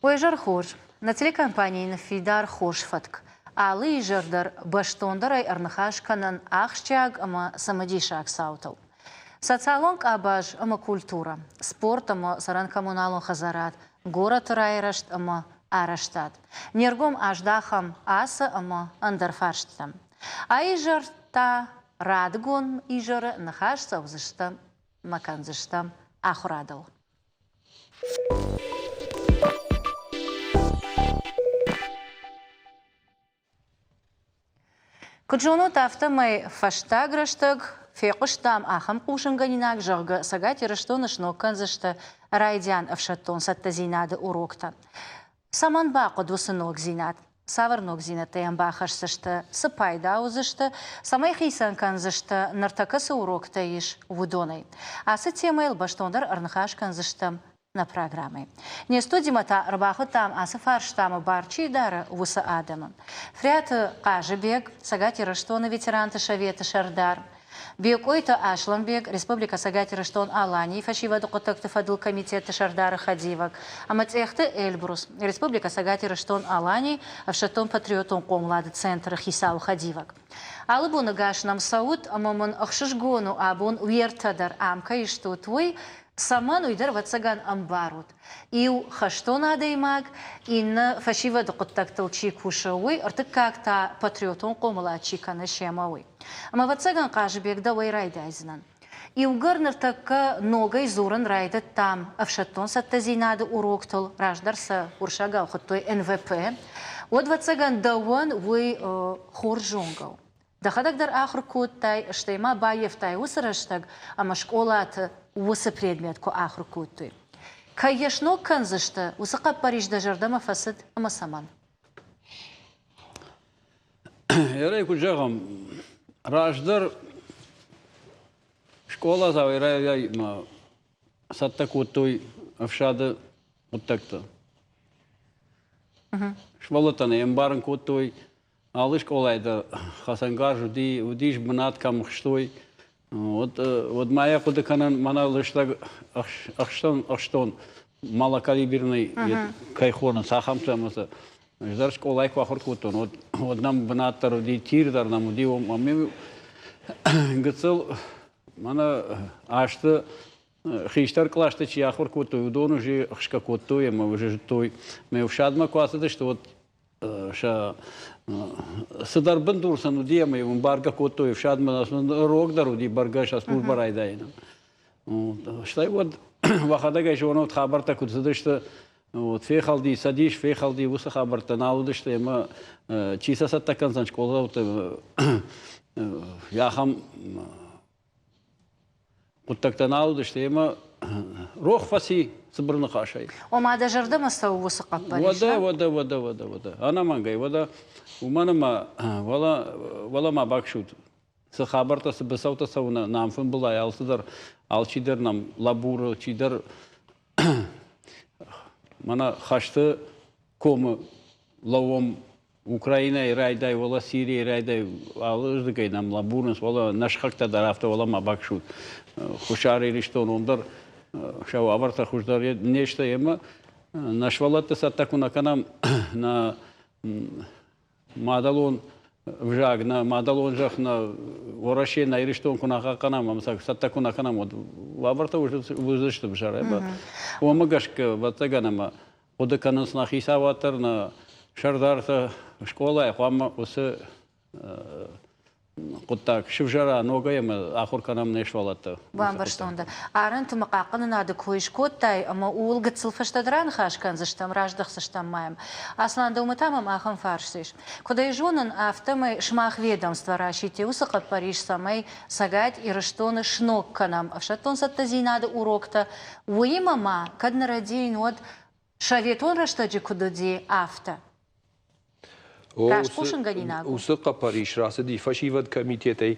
Уе зӕр хорз! Нӕ телекомпанийы ныффидар хорз фӕтк. Алы изӕр дӕр бӕстондӕрӕй ӕрныхас кӕнын ахсджиаг ӕмӕ цымыдисаг цаутыл. Социалон къабаз ӕмӕ культурӕ, спорт ӕмӕ цӕрӕн-коммуналон хӕдзарад, горӕты райрӕзт ӕмӕ арӕзтад. Не ргом аздахӕм ацы ӕмӕ ӕндӕр фарстытӕм. А изӕр та радыгон изӕры ныхас цӕудзыстӕм ӕмӕ кӕндзыстӕм ахуырадыл. Куыд зонут, афтӕмӕй фӕстаг рӕстӕг фехъуыстам ахӕм хъусынгӕнинаг, зӕгъгӕ, Цӕгат Ирыстоны сног кӕндзысты райдиан ӕфсӕддон цӕттӕдзинады уроктӕ. Цӕмӕн бахъуыд уыцы ногдзинад? Цавӕр ногдзинӕдтӕ йӕм бахӕсдзысты, цы пайда уыдзысты, цӕмӕй хицӕн кӕндзысты, ныртӕккӕ цы уроктӕ ис, уыдонӕй? Ацы темӕйыл бӕстондӕр ӕрныхас кӕндзыстӕм нӕ программӕйы. Не студимӕ та ӕрбахуыдтам ацы фарстамӕ бар чи дары, уыцы адӕмы. Фриаты Хъазыбег, Цӕгат Ирыстоны ветеранты советы сӕрдар, Бекъойты Аслӕнбег, Республикӕ Цӕгат Ирыстон-Аланийы фӕсивӕды хъуыддӕгты фӕдыл комитеты сӕрдары хӕдивӕг ӕмӕ Цъехты Эльбрус, Республикӕ Цӕгат Ирыстон-Аланийы ӕфсӕддон-патриотон хъомылады центры хицауы хӕдивӕг. Алы боны гас нӕм цӕут ӕмӕ мын ӕхсызгон у абон уе ртӕ дӕр ам кӕй стут, уый. Цӕмӕн, уый дӕр, ӕвӕццӕгӕн, ӕмбарут. Иу хӕстон адӕймаг, иннӕ фӕсивӕды хъуыддӕгтыл чи кусы, уый, ӕртыккаг та патриотон хъомылад чи кӕны семӕ, уый. Ӕмӕ, ӕвӕццӕгӕн, Хъазыбег, дӕуӕй райдайдзынӕн. Иугӕр ныртӕккӕ ногӕй дзурын райдыдтам ӕфсӕддон цӕттӕдзинады уроктыл, раздӕр сӕ уырыссагау хуыдтой НВП, уӕд, ӕвӕццӕгӕн, дӕуӕн уый хорз зонгӕ у. Дӕхӕдӕг дӕр ахуыр кодтай, стӕй ма баййӕфтай уыцы рӕстӕг, ӕмӕ скъолаты уыцы предмет куы ахуыр кодтой. Кӕй йӕ сног кӕндзысты, уыцы хъӕппӕрис дӕ зӕрдӕмӕ фӕцыд ӕмӕ цӕмӕн? Ерӕй куыд зӕгъӕм, раздӕр скъоладзауӕй райдайӕг цӕттӕ кодтой ӕфсады хъуыддӕгтӕ. Сывӕллӕттӕн ӕй ӕмбарын кодтой, алы скъолайы дӕр хӕцӕнгарз уыди, уыдис бынат кӕм хстой. Уӕд, уӕд ма йӕ хъуыды кӕнын, мӕнӕ лыстӕг ӕхстон, ӕхстон малокалиберный кӕй хонынц, ахӕмтӕ ӕмӕ сӕ ӕз дӕр скъолайы куы ахуыр кодтон, уӕд, уӕд нӕм бынат дӕр уыди, тир дӕр нӕм уыди, ӕмӕ гыццыл мӕнӕ азты хистӕр кълӕсты чи ахуыр кодтой, уыдон уже хсгӕ кодтой ӕмӕ уже зыдтой. Ме фсадмӕ куы ацыдысты, уӕд сӕ цыдӕр бындур сын уыди ӕмӕ уым бӕргӕ кодтой ӕфсадмӕ, рогдӕр уыди бӕргӕ сӕ службӕ райдайынӕн. Стӕй уӕд уӕхӕдӕг ӕй зонут, хабӕрттӕ куыд цыдысты, вот фехӕлди цӕдис, фехӕлди уыцы хабӕрттӕ нал уыдысты ӕмӕ чи сӕ цӕттӕ кӕндзӕн скъоладзауты ахӕм хъуыддӕгтӕ нал уыдысты ӕмӕ рох фӕци цыбыр ныхасӕй. Ома дӕ зӕрдӕмӕ цӕуы уыцы хъӕппӕрис? Уӕдӕ, уӕдӕ, уӕдӕ, уӕдӕ, уӕдӕ. Ӕнӕмӕнгӕй, уӕдӕ. Уымӕн ӕмӕ уӕлӕ, уӕлӕ ма баксут, цы хабӕрттӕ, цы быцӕутӕ цӕуы нӕм фымбылӕй, алцыдӕр, алчидӕр нӕм лӕбуры, чидӕр мӕнӕ хӕсты комы лӕууӕм Украинӕйы райдай, уӕлӕ Сирийы райдай, алырдыгӕй нӕм лӕбурынц, уӕлӕ нӕ сыхӕгтӕ дӕр афтӕ уӕлӕ ма баксут. Хуссар Ирыстон уым дӕр сӕ уавӕртӕ хуыздӕр не сты ӕмӕ нӕ сывӕллӕтты цӕттӕ куы нӕ кӕнӕм, нӕ мадӕлон ӕвзаг, нӕ мадӕлон зӕхх, нӕ Уӕрӕсе, нӕ Ирыстон куы нӕ хъахъхъӕнӕм ӕмӕ сӕ цӕттӕ куы нӕ кӕнӕм, уӕд уавӕртӕ уыдзысты ӕвзӕр. Уымӕ гӕсгӕ, ӕвӕццӕгӕн, ӕмӕ хъуыды кӕнынц нӕ хицауад дӕр, нӕ сӕрдартӕ скъолайы хъуамӕ уыцы хъуыддаг сывзӕра ногӕй ӕмӕ ахуыр кӕнӕм не сывӕллӕтты. Бамбӕрстон дӕ. Арӕнты мӕ хъахъхъӕнынады кой скодтай ӕмӕ ууыл гыццыл фӕстӕдӕр аныхас кӕндзыстӕм, раздӕхдзыстӕм ма йӕм. Аслан, дӕумӕ та мӕм ахӕм фарст ис. Куыд ӕй зонын, афтӕмӕй сымах ведомство расидти уыцы хъӕппӕрис, цӕмӕй Цӕгат Ирыстоны сног кӕнӕм ӕфсӕддон цӕттӕдзинады уроктӕ, Уыимӕ ма, кӕд нӕ рӕдийын, уӕд советон рӕстӕджы куыд уыди, афтӕ. Раст хъусынгӕнинаг у? Уыцы хъӕппӕрис рацыди фӕсивӕд комитетӕй.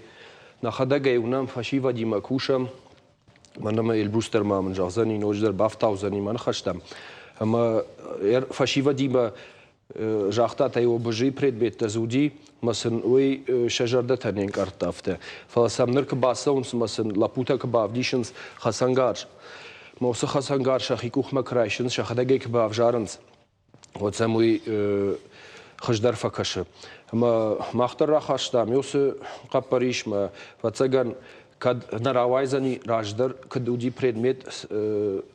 Нӕхӕдӕг ӕй уынӕм, фӕсивӕдимӕ кусӕм. Мӕн ӕмӕ Эльбрус дӕр ма мын зӕгъдзӕни, ноджыдӕр бафтаудзӕни мӕ ныхӕстӕм. Ӕмӕ фӕсивӕдимӕ загъта та ОБЖ-йы предметтӕ дзы уыди, ӕмӕ сын уый сӕ зӕрдӕтӕ не нкъардта афтӕ. Фӕлӕ сӕм ныр куы бацӕуынц ӕмӕ сын лӕппутӕ куы бавдисынц хӕцӕнгарз, ӕмӕ уыцы хӕцӕнгарз сӕхи къухмӕ куы райсынц, сӕхӕдӕг ӕй куы бавзарынц. Уӕд сӕм уый хуыздӕр фӕкӕсы. Ӕмӕ мах дӕр рахастам уыцы хъӕппӕрисмӕ. Ӕвӕццӕгӕн, кӕд нӕ рауайдзӕни раздӕр, куыд уыди предмет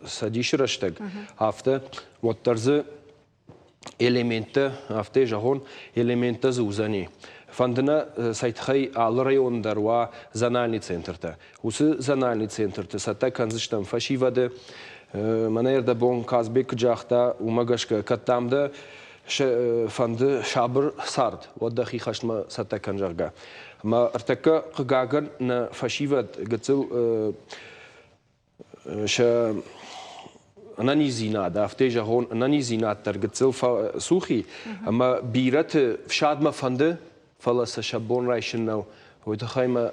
цӕдисы рӕстӕг, афтӕ, уӕддӕр дзы элементтӕ, афтӕ зӕгъон, элементтӕ дзы уыдзӕни. Фӕнды нӕ, цӕй тыххӕй алы районы дӕр уа зональный центртӕ. Уыцы зональный центрты цӕттӕ кӕндзыстӕм фӕсивӕды. Мӕнӕ ӕрдӕбон Казбек куыд загъта, уымӕ гӕсгӕ, кӕд дам дӕ фӕнды сабыр цард, уӕд дӕхи хӕстмӕ цӕттӕ кӕн, зӕгъгӕ. Ӕмӕ ӕртӕккӕ, хъыгагӕн, нӕ фӕсивӕд гыццыл сӕ ӕнӕниздзинад, афтӕ зӕгъон, ӕнӕниздзинад дӕр гыццыл фӕцухи, ӕмӕ бирӕты фсадмӕ фӕнды, фӕлӕ сӕ сӕ бон райсын нӕу. Уый тыххӕй мӕ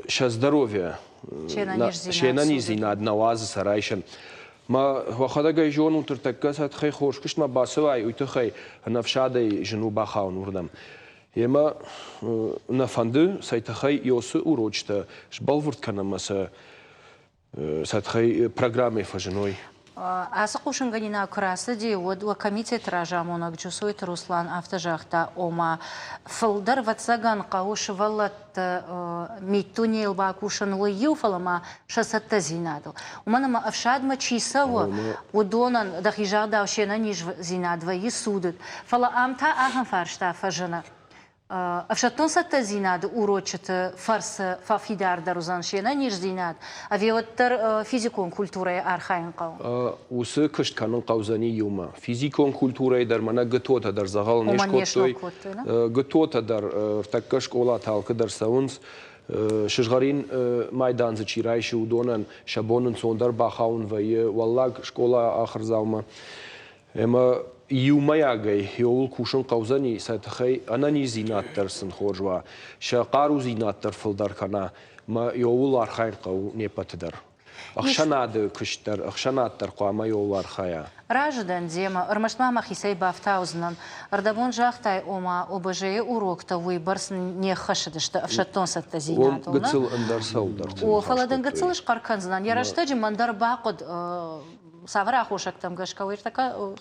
сӕ здоровье, се нӕниздзинад нӕ уадзы сӕ райсын. Мӕ уӕхӕдӕг ӕй зонут, ныртӕккӕ сӕ тыххӕй хорз куыстмӕ бацӕуай, уый тыххӕй ӕнӕфсадӕй зын у бахауын уырдӕм. Емӕ нӕ фӕнды, цӕй тыххӕй Иосы урочытӕ сбӕлвырд кӕнӕм ӕмӕ сӕ сӕ тыххӕй программӕйы фӕзыной. Ацы хъусынгӕнинаг куы рацыди, уӕд уӕ комитеты разамонӕг Джусойты Руслан афтӕ загъта, ома фылдӕр, ӕвӕццӕгӕн, хъӕуы сывӕллӕтты миддунейыл бакусын, уый иу, фӕлӕ ма сӕ цӕттӕдзинадыл. Уымӕн ӕмӕ ӕфсадмӕ чи цӕуы, уыдонӕн, дӕхи загъдау, се нӕниздзинад вӕййы цудыд. Фӕлӕ ам та ахӕм фарста фӕзыны. Ӕфсӕддон цӕттӕдзинады урочыты фӕрцы фӕфидардӕр уыдзӕн се нӕниздзинад, ӕви уӕддӕр физикон культурӕйы архайын хъӕуы? Уыцы куыст кӕнын хъӕудзӕни иумӕ. Физикон культурӕйы дӕр мӕнӕ гытотӕ дӕр дзӕгъӕл не скодтой. Гытотӕ дӕр ӕртӕккӕ скъолаты алкӕдӕр дӕр цӕуынц. Сызгъӕрин майдан дзы чи райсы, уыдонӕн сӕ бон ӕнцондӕр бахауын вӕййы уӕллаг скъола ахуырдзаумӕ. Ӕмӕ иумӕйагӕй иуыл кусын хъӕудзӕни, сӕ тыххӕй ӕнӕниздзинад дӕр сын хорз уа, сӕ хъарудзинад дӕр фылдӕр кӕна, ӕмӕ иуыл архайын хъӕуы не ппӕты дӕр. Ӕхсӕнады куыст дӕр, ӕхсӕнад дӕр хъуамӕ иуыл архайа. Разы дӕн демӕ, ӕрмӕст ма мӕхицӕй бафтаудзынӕн. Ӕрдӕбон загътай, ома ОБЖ-йы уроктӕ уыйбӕрц не ххӕссыдысты ӕфсӕддон цӕттӕдзинадыл. Гыццыл ӕндӕр цӕуылдӕрты. О, фӕлӕ дын гыццыл схъӕр кӕндзынӕн. Йӕ рӕстӕджы мӕн дӕр бахъуыд цавӕр аххосӕгтӕм гӕсгӕ, уый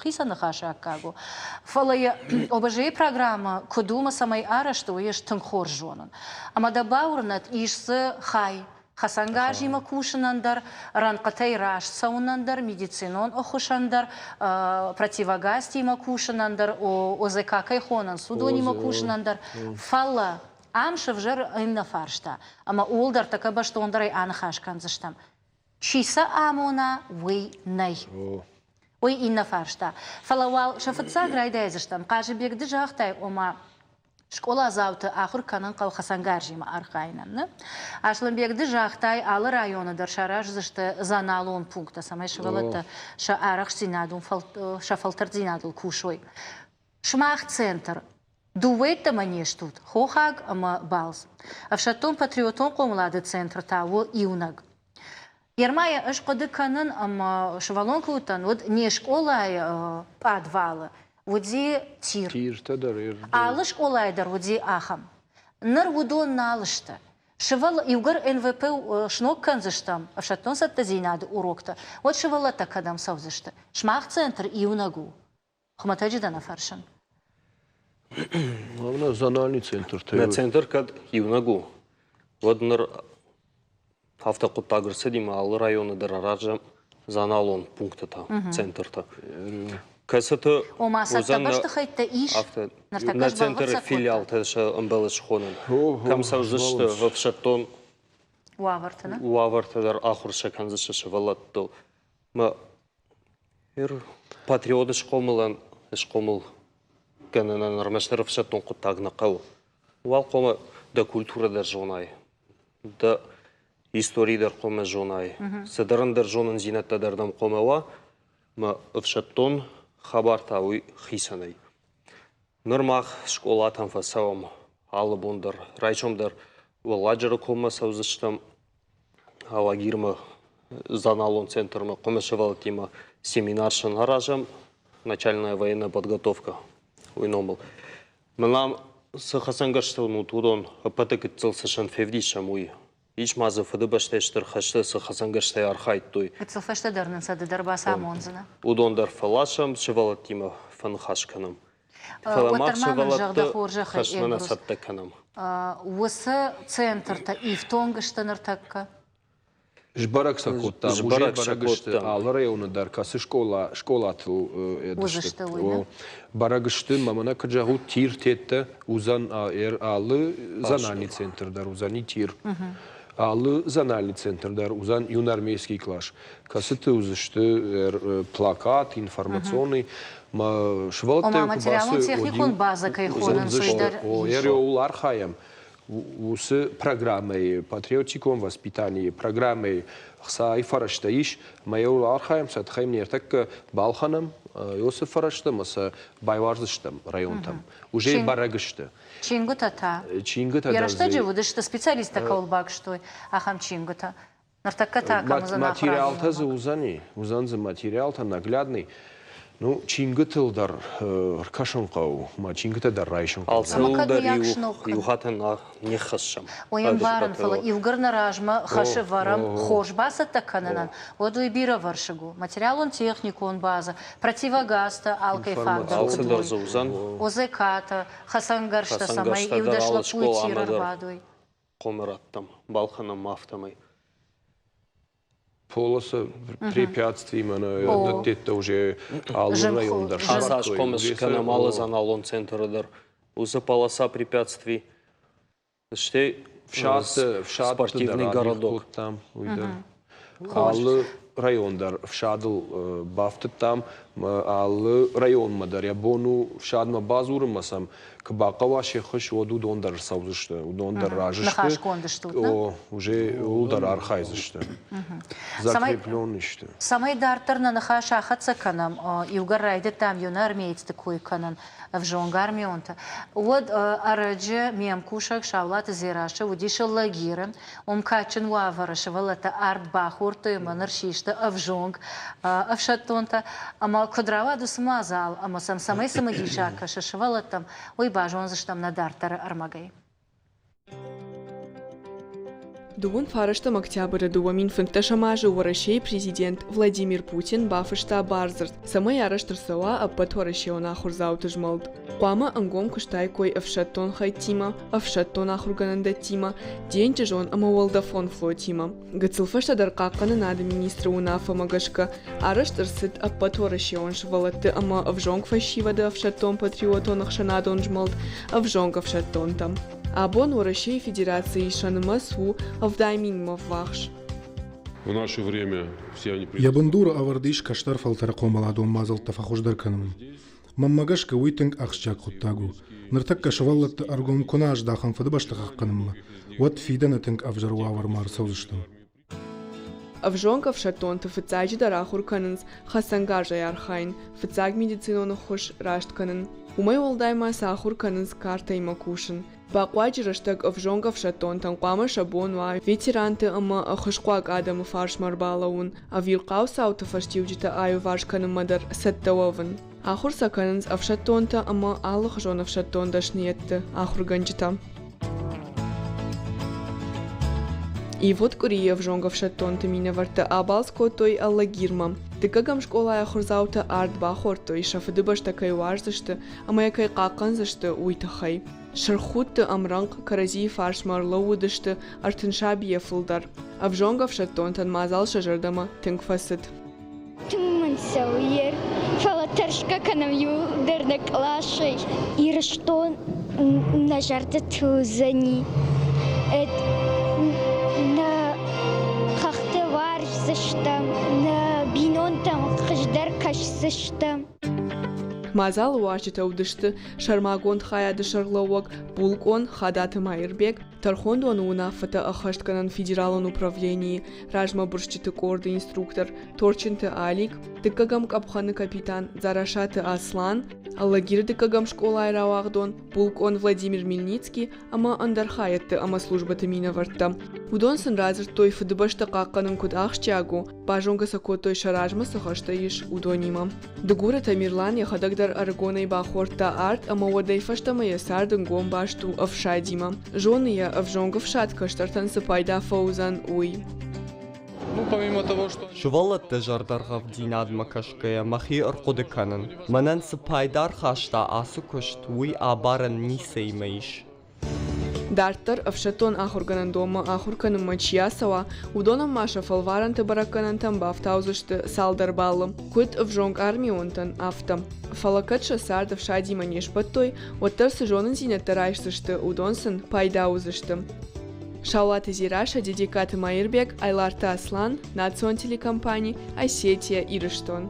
хицӕн ныхасы аккаг у. Фӕлӕ йӕ ОБЖ-йы программӕ куыд у ӕмӕ цӕмӕй арӕзт у, уый ӕз тынг хорз зонын. Ӕмӕ дӕ бауырнӕд, ис дзы хай хӕцӕнгарзимӕ кусынӕн дӕр, рӕнхъытӕй раст цӕуынӕн дӕр, медицинон ӕххуысӕн дӕр, противогазтимӕ кусынӕн дӕр, ОЗК кӕй хонынц, уыдонимӕ кусынӕн дӕр. Фӕлӕ ам сӕвзӕры иннӕ фарста, ӕмӕ ууыл дӕр тӕккӕ бӕстондӕрӕй аныхас кӕндзыстӕм. Чи сӕ амона, уый нӕй. Уый иннӕ фарста. Фӕлӕ уал сӕ фыццаг райдайдзыстӕм. Хъазыбег, ды загътай, ома скъоладзауты ахуыр кӕнын хъӕуы хӕцӕнгарзимӕ архайынӕн. Не? Аслӕнбег, ды загътай, алы районы дӕр сараздзысты зоналон пункттӕ, цӕмӕй сывӕллӕттӕ сӕ арӕхстдзинадон, сӕ фӕлтӕрддзинадыл кусой. Сымах центр дыууӕ йеддӕмӕ не стут, хохаг ӕмӕ балц. Ӕфсӕддон-патриотон хъомылады центр та у иунӕг. Ермайӕ ӕз хъуыды кӕнын ӕмӕ сывӕллон куы уыдтӕн, уӕд не скъолайы пъадвалы уыди тир. Тиртӕ дӕр. Алы скъолайы дӕр уыди ахӕм. Ныр уыдон нал сты. Сывӕллон иугӕр НВП сног кӕндзыстӕм, ӕфсӕддон цӕттӕдзинады уроктӕ, уӕд сывӕллӕттӕ кӕдӕм цӕудзысты? Сымах центр иунӕг у. Хуымӕтӕджы дӕ нӕ фӕрсын. Главное, зональный центртӕ. Нӕ центр кӕд иунӕг у, уӕд ныр афтӕ хъуыддаг ӕрцыди ӕмӕ алы районы дӕр аразӕм зоналон пунктытӕ, центртӕ. Кӕцыты Ома цӕттӕ бӕстыхӕйттӕ ис? Афтӕ. Нӕ центры филиалтӕ сӕ ӕмбӕлы схонын. Кӕм цӕудзысты ӕфсӕддон уавӕрты, уавӕрты дӕр ахуыр сӕ кӕндзысты сывӕллӕттыл. Мӕ Патриоты схъомылӕн схъомыл кӕнынӕн ӕрмӕстдӕр ӕфсӕддон хъуыддаг нӕ хъӕуы. Уал хъуамӕ дӕ культурӕ дӕр зонай, дӕ истори дӕр хъуамӕ зонай, цыдӕр ӕндӕр зонындзинӕдтӕ дӕр дӕм хъуамӕ уа, ӕмӕ ӕфсӕддон хабар та уый хицӕнӕй. Ныр мах скъолатӕм фӕцӕуӕм алы бон дӕр, райсом дӕр Уӕлладжыры коммӕ цӕудзыстӕм, Алагирмӕ, зоналон центрмӕ хъуамӕ сывӕллӕттимӕ семинар сын аразӕм, начальная военная подготовка уый номыл. Мӕнӕ цы хӕцӕнгӕрзтыл уыд, уыдон ӕппӕты гыццыл цы сын февдисӕм, уый. Ис ма дзы Фыдыбӕстӕйы Стыр хӕсты цы хӕцӕнгӕрзтӕй архайдтой. Гыццыл фӕстӕдӕр нын сӕ ды дӕр бацамондзынӕ. Уыдон дӕр фӕласӕм, сывӕллӕттимӕ фӕныхас кӕнӕм. Фӕлӕ мах сывӕллӕтты хӕстмӕ нӕ цӕттӕ кӕнӕм. Уыцы центртӕ ифтонг сты ныртӕккӕ? Сбӕрӕг сӕ кодтам, уже бӕрӕг сты алы районы дӕр, кӕцы скъола, скъолатыл уыдзысты, уый нӕ? Бӕрӕг сты, мӕ мӕнӕ куыд зӕгъут, тир теттӕ уыдзӕн алы зональный центр дӕр уыдзӕни тир. Алы зональный центр дӕр уыдзӕн юнармейский класс, кӕцыты уыдзысты плакат, информационный, мӕ сывӕллӕттӕ куы материалон-техникон базӕ кӕй хонынц, уый дӕр ис. Ууыл архайӕм. Уыцы программӕйы, патриотикон воспитанийы программӕйы хцайы фӕрӕзтӕ ис, ӕмӕ йыл архайӕм, сӕ тыххӕй ныртӕккӕ балхӕнӕм уыцы фӕрӕзтӕ ӕмӕ сӕ байуардзыстӕм районтӕм. Уже бӕрӕг сты. Чингуытӕ та? Чингуытӕ Йӕ рӕстӕджы уыдысты специалисттӕ кӕуыл бакуыстой, ахӕм чингуытӕ. Ныртӕккӕ та кӕм уыдзӕн Материалтӕ дзы уыдзӕни, уыдзӕн дзы материалтӕ наглядный. Ну, чингуытыл дӕр ӕркӕсын хъӕуы, ма чингуытӕ дӕр райсын хъӕуы. Алцӕуыл дӕр иу хатӕн не ххӕссӕм. Ой, ӕмбарын, фӕлӕ иугӕр нӕ размӕ хӕсы вӕрӕм хорз бацӕттӕ кӕнынӕн, уӕд уый бирӕвӕрсыг у. Материалон-техникон базӕ, противогазтӕ алкӕй фаг дӕр куыд уой, ОЗК-тӕ, хӕцӕнгӕрзтӕ, цӕмӕй иу-дӕс лӕппуйы тир ӕрбадой. Хъомы раттӕм, балхӕнӕм афтӕмӕй. Полоса препятствий мӕнӕ ныттедтӕ уже алы район дӕр. Ацы аз хъомыс кӕнӕм алы зоналон центры дӕр. Уыцы полоса препятствий, стӕй фсадты спортивный городок. Кодтам, уый дӕр. Алы район дӕр фсадыл бафтыдтам, алы районмӕ дӕр йӕ бон у фсадмӕ бадзурынмӕ сӕм куы бахъӕуа се ххуыс, уӕд уыдон дӕр ӕрцӕудзысты, уыдон дӕр разы сты. Ныхасгонд стут, нӕ? О, уже ууыл дӕр архайдзысты. Закреплен сты. Цӕмӕй дарддӕр нӕ ныхас ахӕццӕ кӕнӕм, иугӕр райдыдтам юноармеецты кой кӕнын, ӕвзонг армионтӕ, уӕд ӕрӕджы ме мкусӕг Саулаты Дзерассӕ уыдис Лагеры. Уым кадджын уавӕры сывӕллӕттӕ ард бахордтой ӕмӕ ныр систы ӕвзонг ӕфсӕддонтӕ. Ӕмӕ куыд рауад уыцы мадзал ӕмӕ сӕм цӕмӕй цымыдисаг кӕсы сывӕллӕттӕм, уый базондзыстӕм нӕ дарддӕры ӕрмӕгӕй. Дыууын фарӕстӕм октябры 2015 азы Уӕрӕсейы президент Владимир Путин бафыста бардзырд, цӕмӕй арӕзт ӕрцӕуа ӕппӕтуӕрӕсеон ахуырдзауты змӕлд. Хъуамӕ ӕнгом куыстаиккой ӕфсӕддон хӕйттимӕ, ӕфсӕддон ахуыргӕнӕндӕттимӕ, денджызон ӕмӕ уӕлдӕфон флотимӕ. Гыццыл фӕстӕдӕр хъахъхъӕнынады министры уынаффӕмӕ гӕсгӕ арӕзт ӕрцыд ӕппӕтуӕрӕсеон сывӕллӕтты ӕмӕ ӕвзонг фӕсивӕды ӕфсӕддон-патриотон ӕхсӕнадон змӕлд ӕвзонг ӕфсӕддонтӕ. Абон Уӕрӕсейы Федерацийы сӕ нымӕц у 70 минмӕ ввахс. В наше время все они Йӕ бындуры ӕвӕрд ис кӕстӕр фӕлтӕры хъомыладон мадзӕлттӕ фӕхуыздӕр кӕнын. Мӕнмӕ гӕсгӕ уый тынг ахсджиаг хъуыддаг у. Ныртӕккӕ сывӕллӕтты ӕргом куы нӕ аздахӕм фыдыбӕстӕ хъахъхъӕнынмӕ, уӕд фидӕны тынг ӕвзӕр уавӕрмӕ ӕрцӕудзыстӕм. Ӕвзонг ӕфсӕддонты фыццаджыдӕр ахуыр кӕнынц хӕцӕнгарзӕй архайын, фыццаг медицинон ӕххуыс раст кӕнын. Уымӕй уӕлдай ма сӕ ахуыр кӕнынц картӕимӕ кусын. Бахъуаджы рӕстӕг ӕвзонг ӕфсӕддонтӕн хъуамӕ сӕ бон уа ветеранты ӕмӕ ӕххуысхъуаг адӕмы фарсмӕ ӕрбалӕууын, ӕвирхъау цауты фӕстиуджытӕ аиуварс кӕнынмӕ дӕр цӕттӕ уӕвын. Ахуыр сӕ кӕнынц ӕфсӕддонтӕ ӕмӕ алыхуызон ӕфсӕддон дӕсныйӕдты ахуыргӕнджытӕ. Ивгъуыд къуырийы ӕвзонг ӕфсӕддонты минӕвӕрттӕ абалц кодтой Алагирмӕ. Дыккӕгӕм скъолайы ахуырдзаутӕ ард бахордтой, сӕ фыдыбӕстӕ кӕй уарздзысты ӕмӕ йӕ кӕй хъахъхъӕндзысты, уый тыххӕй. Сырххудты ӕмрӕнхъ кӕрӕдзийы фарсмӕ ӕрлӕууыдысты 30 сабийӕ фылдӕр. Ӕвзонг ӕфсӕддонтӕн мадзал сӕ зӕрдӕмӕ тынг фӕцыд. Тынг мын цӕуы ер, фӕлӕ тӕрсгӕ кӕнӕм иуылдӕр нӕ къласӕй. Ирыстон нӕ зӕрдӕты уыдзӕни. Нӕ хӕхты уарздзыстӕм, нӕ бинонтӕм хуыздӕр кӕсдзыстӕм. Мадзалы уазджытӕ уыдысты сӕрмагонд хайады сӕргълӕууӕг булкъон Хадаты Маирбег, тӕрхондоны уынаффӕтӕ ӕххӕстгӕнӕн федералон управленийы размӕбырсджыты къорды инструктор Торчынты Алик, дыккӕгӕм къӕпхӕны капитан Дзарасаты Аслан, Алагиры дыккӕгӕм скъолайы рауагъдон булкъон Владимир Мельницкий ӕмӕ ӕндӕр хайӕдты ӕмӕ службӕты минӕвӕрттӕ. Уыдон сын радзырдтой, Фыдыбӕстӕ хъахъхъӕнын куыд ахсджиаг у, базонгӕ сӕ кодтой сӕ размӕ цы хӕстӕ ис, уыдонимӕ. Дыгуры Тамерлан йӕхӕдӕг дӕр ӕрыгонӕй бахордта арт ӕмӕ уӕдӕй фӕстӕмӕ йӕ цард ӕнгом баст у ӕфсадимӕ. Зоны йӕ, кусгӕйӕ, ӕвзонг ӕфсад кӕстӕртӕн цы пайда фӕуыдзӕн, уый. Сывӕллӕтты зӕрдӕргъӕвддзинадмӕ кӕсгӕйӕ мӕхи ӕрхъуыды кӕнын, мӕнӕн цы пайда ӕрхаста ацы куыст, уый абарӕн ницӕимӕ ис. Дарддӕр ӕфсӕддон ахуыргӕнӕндонмӕ ахуыр кӕнынмӕ чи ацӕуа, уыдонӕн ма сӕ фӕлварӕнты бӕрӕггӕнӕнтӕм бафтаудзысты цалдӕр баллы, куыд ӕвзонг армионтӕн, афтӕ. Фӕлӕ кӕд сӕ цард ӕфсадимӕ не сбӕттой, уӕддӕр цы зонындзинӕдтӕ райсдзысты, уыдон сын пайда уыдзысты. Саулаты Дзерассӕ, Дедегкаты Маирбег, Айларты Аслан, национ телекомпани «Осетия, Ирыстон».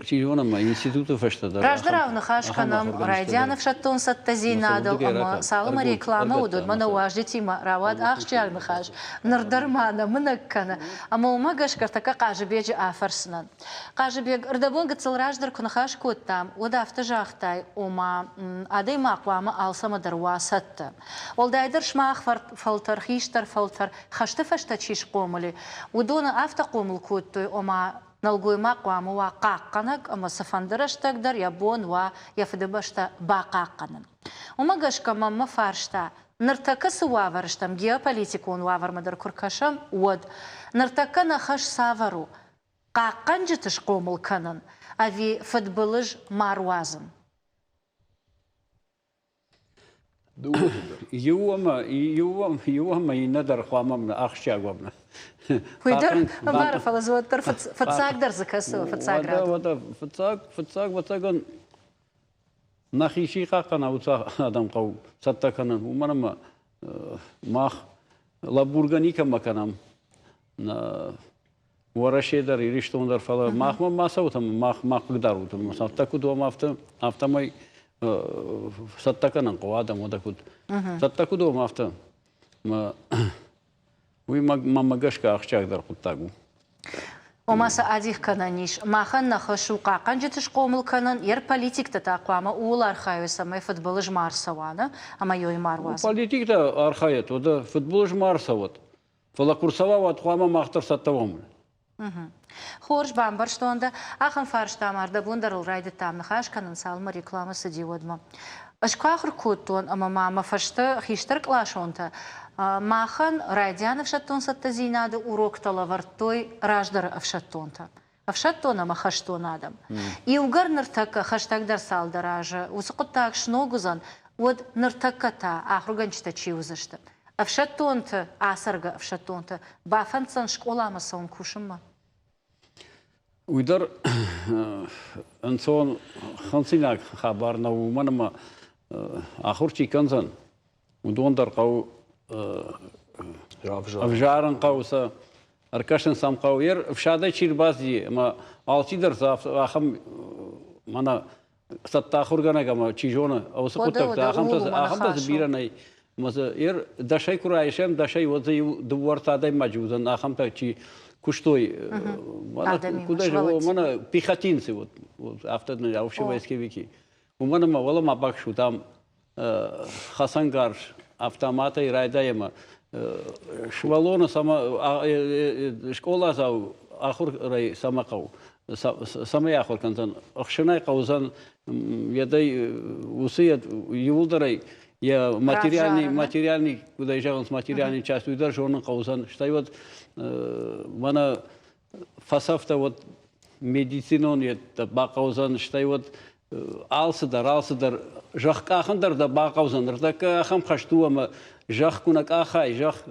Чи зоны, ма институты фӕстӕ дӕр. Раздӕрау ныхас кӕнӕм райдиан ӕфсӕддон цӕттӕдзинадыл ӕмӕ цалынмӕ рекламӕ уыд, уӕдмӕ нӕ уазджытимӕ рауад ахсджиаг ныхас. Ныр дӕр ма нӕ мынӕг кӕны. Ӕмӕ уымӕ гӕсгӕ ӕртӕккӕ Хъазыбеджы афӕрсынӕн. Хъазыбег, ӕрдӕбон гыццыл раздӕр куы ныхас кодтам, уӕд афтӕ загътай, ома адӕймаг хъуамӕ алцӕмӕ дӕр уа цӕттӕ. Уӕлдайдӕр сымах фӕлтӕр, хистӕр фӕлтӕр, хӕсты фӕстӕ чи схъомыл и, уыдоны афтӕ хъомыл кодтой, ома нӕлгоймаг хъуамӕ уа хъахъхъӕнӕг ӕмӕ цыфӕнды рӕстӕг дӕр йӕ бон уа йӕ фыдыбӕстӕ бахъахъхъӕнын. Уымӕ гӕсгӕ мӕм мӕ фарста, ныртӕккӕ цы уавӕры стӕм, геополитикон уавӕрмӕ дӕр куы ркӕсӕм, уӕд ныртӕккӕ нӕ хӕс цавӕр у? Хъахъхъӕнджыты схъомыл кӕнын ӕви фыдбылыз ма руадзын? Иу ӕмӕ иу ӕмӕ иннӕ дӕр хъуамӕ ахсджиаг уӕм. Уый дӕр ӕмбары, фӕлӕ дзы уӕддӕр фыццагдӕр дзы кӕцы у, фыццаг рад? Уӕдӕ фыццаг, фыццаг, ӕвӕццӕгӕн, нӕхи чи хъахъхъӕна, уыцы адӕм хъӕуы цӕттӕ кӕнын, уымӕн ӕмӕ мах лӕбургӕ никӕмӕ кӕнӕм. Уӕрӕсе дӕр, Ирыстон дӕр, фӕлӕ махмӕ ма цӕут ӕмӕ мах ма хъыгдарут. Ӕмӕ цӕттӕ куыд уӕм, афтӕ, афтӕмӕй цӕттӕ кӕнын хъӕуы адӕм, уӕдӕ куыд. Цӕттӕ куыд уӕм, афтӕ. Уый мӕнмӕ гӕсгӕ ахсджиагдӕр хъуыддаг у. Ома сӕ адих кӕнӕн ис. Махӕн нӕ хӕс у хъахъхъӕнджыты схъомыл кӕнын, йе политиктӕ та хъуамӕ ууыл архайой, цӕмӕй фыдбылыз ма ӕрцӕуа, нӕ? Ӕмӕ йой ма руадзын. Политиктӕ архайӕт, уӕдӕ фыдбылыз ма ӕрцӕуӕд. Фӕлӕ куы рцӕуа, уӕд хъуамӕ мах дӕр цӕттӕ уӕм. Хорз, бамбӕрстон дӕ. Ахӕм фарста ма ӕрдӕбон дӕр ыл райдыдтам ныхас кӕнын, цалынмӕ рекламӕ цыди, уӕдмӕ. Ӕз куы ахуыр кодтон ӕмӕ ма мӕ фӕстӕ хистӕркъласонтӕ махӕн райдиан ӕфсӕддон цӕттӕдзинады уроктӕ лӕвӕрдтой раздӕры ӕфсӕддонтӕ. Ӕфсӕддон ӕмӕ хӕстон адӕм. Иугӕр ныртӕккӕ хӕстӕгдӕр цалдӕр азы уыцы хъуыддаг сног уыдзӕн, уӕд ныртӕккӕ та ахуыргӕнджытӕ чи уыдзысты? Ӕфсӕддонты, ацӕргӕ ӕфсӕддонты бафӕнддзӕн скъоламӕ цӕуын кусынмӕ? Уый дӕр ӕнцон хынцинаг хабар нӕу, уымӕн ӕмӕ ахуыр чи кӕндзӕн, уыдон дӕр хъӕуы ӕвзарын хъӕуы сӕ ӕркӕсын сӕм хъӕуы. Ер ӕфсадӕй чи рбацыди ӕмӕ алчидӕр дзы ахӕм мӕнӕ цӕттӕ ахуыргӕнӕг ӕмӕ чи зоны, уыцы хъуыддӕгтӕ ахӕмтӕ дзы бирӕ нӕй. Ӕмӕ дзы ер дӕсӕй куы райсӕм, дӕсӕй уӕд дзы иу дыууӕ-ӕртӕ адӕймаджы уыдзӕн ахӕмтӕ, чи куыстой. Мӕнӕ пехотинцы, вот, афтӕ общевойсковики. Уымӕн ӕмӕ уӕлӕ ма баксут ам хӕцӕнгарз автоматӕй райдай ӕмӕ сывӕллоны цӕмӕ скъоладзау ахуырӕй цӕмӕ хъӕуы, цӕмӕй ахуыр кӕндзӕн, ӕхсынӕй хъӕудзӕн йедӕй уыцы иууылдӕрӕй йӕ материальный, материальный, куыдӕй зӕгъынц, материальный часть уый дӕр зонын хъӕудзӕн. Стӕй уӕд мӕнӕ фӕцӕфтӕ уӕд медицинон йедтӕ бахъӕудзӕн, стӕй уӕд алцыдӕр, алцыдӕр зӕхх къахын дӕр дӕ бахъӕудзӕн. Ныртӕккӕ ахӕм хӕст у, ӕмӕ зӕхх куы нӕ къахай, зӕхх